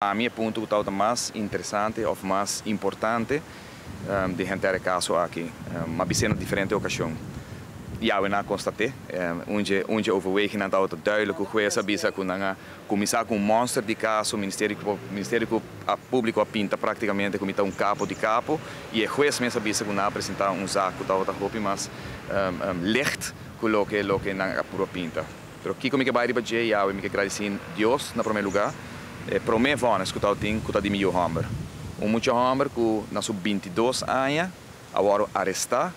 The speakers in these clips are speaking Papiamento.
Ami e punto ku tabata mas interesante òf mas importante den henter e kaso aki. M'a bis'é na diferente okashon. Yawe nan a konstat'é. Un dje un dje overwegingan tabata duidelijk ku hues a bisa ku nan a kuminsá ku un mònster di kaso, Ministerio Ministerio Públiko a pinta praktikamente ku mi ta un kapo di kapo i e hues mes a bisa ku nan a presentá un zak ku tabata hopi mas licht ku loke loke nan a puru a pinta. Pero kiko mi ke bai riba dje, Yahweh? Mi ke gradisí Dios na promé lugá, e promé vònes ku tabatin ku ta di mi yu hòmber. Un mucha hòmber ku na su bintidos aña a wòrdu arestá,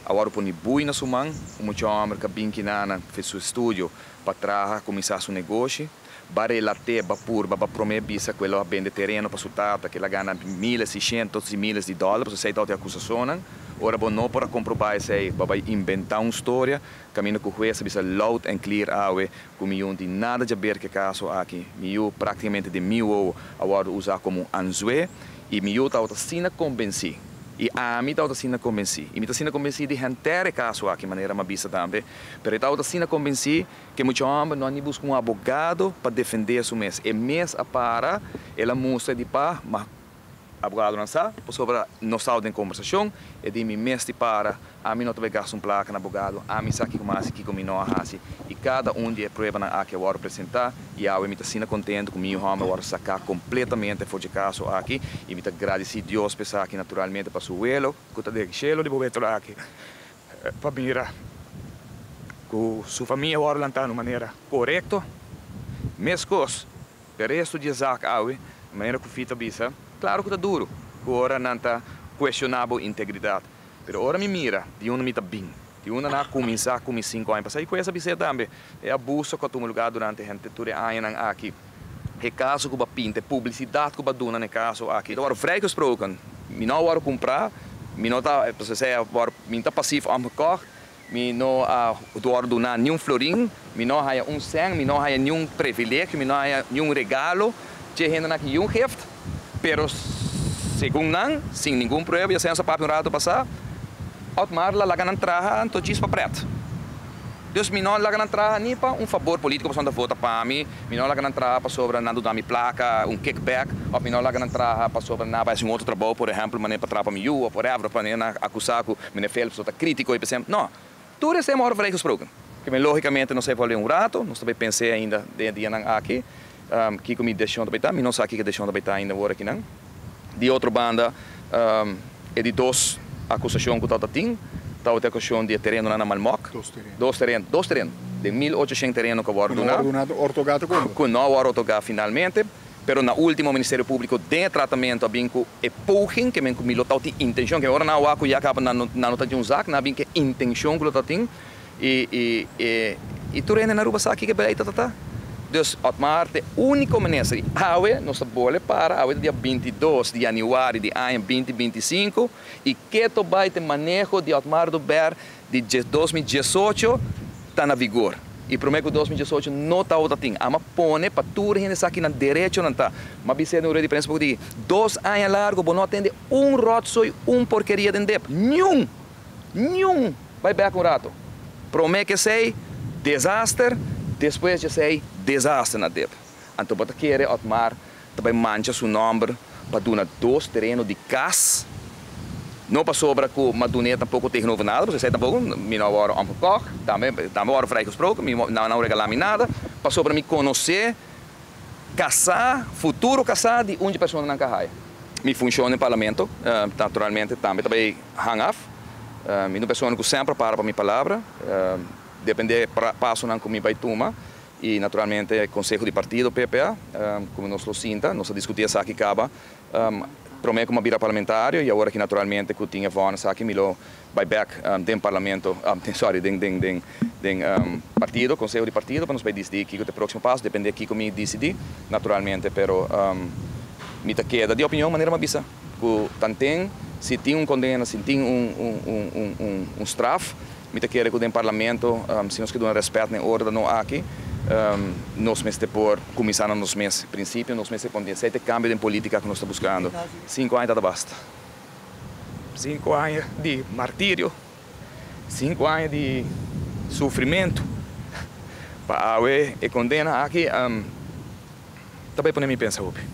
a wòrdu poni bui na su man, un mucha hòmber ku a bin kinana fe su estudio pa traha, kuminsá su negoshi. Ba relat'é, ba purba, ba promé bisa ku el a bende tereno pa su tata, ku el a gana miles i shentos i miles di dòler, pasobra esei tabatin akusashonnan. Ora bo no por a komprobá esei, bo a bai inventá un storia. Kaminda ku hues a bisa loud and clear awe ku mi yu no tin nada djaber ku e kaso aki. Mi yu praktikamente den mi wowo a wòrdu usá komo un anzué i mi yu tabata asina kombensí i ami tabata asina kombensí i mi ta asina kombensí di henter e kaso aki manera mi a bisa tambe pero e tabata asina kombensí ku e mucha hòmber no a ni buska un abogado pa defendé su mes. E mes a para, el a mustra di pa ma Abogadonan sa, pasobra nos staba den kombersashon, e di mi mes di para, ami no ta bai gasta un plaka na abogado, ami sa kiko mi a hasi, kiko mi no a hasi, i kada un di e pruebanan aki a wòrdu presentá, i awe mi ta asina kontentu ku mi yu hòmber a wòrdu saká kompletamente for dje kaso aki, i mi ta gradisí Dios pa esaki, naturalmente pa su welo, ku ta den shelu di bo wetro aki, pa mira ku su famia a wòrdu lantá na un manera korekto, meskos. E resto di e zak awe, manera ku Fito a bisa, klaro ku ta duru ku ora nan ta kuestioná bo integridat. Pero ora mi mira di unda mi ta bin, di unda nan a kuminsá ku mi sinku aña pasá i ku es a bis'é tambe, e abuso ku a tuma lugá durante henter tur e añanan aki, e kaso ku bo a pinta, e publisidat ku bo a duna na e kaso aki. Ta wòrdu vrijgesproken, mi no a wòrdu kumprá, mi no ta, sea, mi ta pasief omgekocht. Mi no a wòrdu duná niun florin, mi no a haña un sèn, mi no a haña niun privilegio, mi no a haña niun regalo dje hendenan ki yun geft. Pero segun nan, sin ningun prueba, ya sèn sa papia un ratu pasá, Otmar la laga nan traha anto djis pa prèt. Dus mi no a laga nan traha ni pa un fabor polítiko pasobra nan ta vota pa mi, mi no a laga nan traha pasobra nan duna mi plaka, un kickback, òf mi no a laga nan traha pasobra nan a bai hasi un otro trabou, por ehèmpel manera pa traha pa mi yu òf whatever, pa nan a akusá ku Meneer Philips lo ta critico y pensé, no, tur esei mor vrijgesproken. Ke men logicamente nos a evalué un rato, nos ta bay pensé ainda den e dianan aki, kiko mi decision ta bay ta, mi no sa kiko decision ta bay ta ainda awor akinan. Di otro banda, e di dos acusacion cu tabata tin, tabata e acusacion di e terenonan na Malmok. Dos tereno. Dos tereno, dos tereno, den 1800 tereno cu a wòrdu Cu no duná. a wòrdu duná, ortogá ta como? Cu no a wòrdu otorgá finalmente. Pero na ultimo Ministerio Publico den e tratamento a bin cu e poging, ke men cu mi lo tawtin intencion, ke ora nan a wak cu ya caba nan no ta tin un zak, nan a bin cu e intencion cu lo ta tin y y y tur hende na Aruba sa kico e beleid ta ta. Dus Otmar ta e unico minister y awe nos ta bole para, awe ta dia 22 di januari di aña 2025 y keto bay ta e maneho di Otmar Oduber di 2018 ta na vigor y prome cu 2018 no tabata tin. Ama pone pa tur hende sa ki nan derechonan ta. M'a bisa den un rueda di prensa poco di dos aña largo bo no a tende un rotzooi, un porkeria den dep. Niun! Niun! Bay bek un rato. Prome cu esey, desaster, despues di esey, desaster na dep. Anto bo ta kere Otmar ta bay mancha su nomber pa duna dos tereno di cas, no pasobra cu m'a dun'é tampoco tegenover nada, pasobra esey tampoco mi no a worde omgekocht, tambe tambe a worde vrijgesproken, mi nan no regala mi nada, pasobra mi conoce casá, futuro casá di un dje personanan cu a haya. Mi funcion den Parlamento, naturalmente tambe ta bay hang af, mi ta un persona cu semper a para pa mi palabra, depende pasonan cu mi bay tuma. Y naturalmente conseho di partido PPA, como nos lo sinta, nos a discuti esaki caba prome cu mi a bira parlamentario y awor aki naturalmente cu tin e vonnis aki mi lo bay bek den parlamento, sorry, den den den den partido, conseho di partido pa nos bay dicidi kico ta e proximo paso, depende kico mi dicidi naturalmente, pero mi ta keda di opinion manera mi a bisa cu tanten si tin un condena, si tin un un un un straf, Mi ta kere ku den Parlamento, si nos ke duna rèspèt na e órgano aki, nos mester por kuminsá na nos mes prinsipio, nos mester pon esei ta e kambio den polítika ku nos ta buskando. Sinku aña ta ta basta. Sinku aña di martirio, sinku aña di sufrimentu pa awe e kondena aki ta bai pone mi pensa hopi.